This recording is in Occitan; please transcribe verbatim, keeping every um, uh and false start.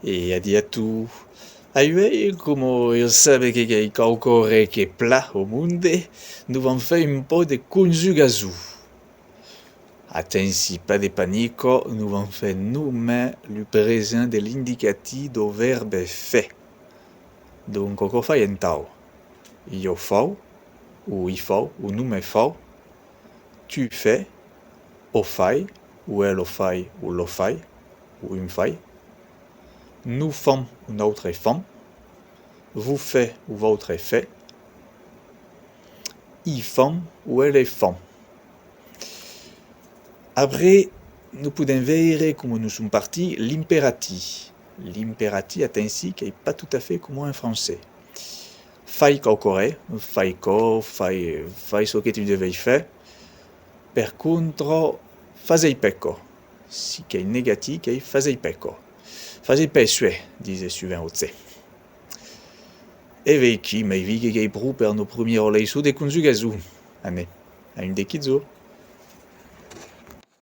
E adiu a tots. Auei, coma ieu sabe que qu'ei quauqua hora qu'ei plan au monde, nos vam far un pauc de conjugason. Atenci, pas de panica, nos vam far nonmàs lo present de l'indicatiu dau vèrbe far. Donc, aquò fai entau: ieu fau, o i fau, o nonmàs fau, tu fas, o fai, o ela fai, o la fai, o un fai. Nos fam, o nautres fam. Vos fas, o vautres fas. I fan, o eles fan. Après, nos podem veire, coma nos som partits, l'imperatiu. L'imperatiu, atenci, qu'ei pas tot a fait coma en francés. Fai quauqua ren, fai quò, fai, fai çò que tu deves far. Per contra, fasei pas quò. Si qu'ei negatiu, qu'ei fasei pas quò. Fasei pas suer, dise sovent au tse. E veiquí, m'ei vist que qu'ei pro per nos primiera leiçon de conjugason. Anem, a un de quilhs jorns.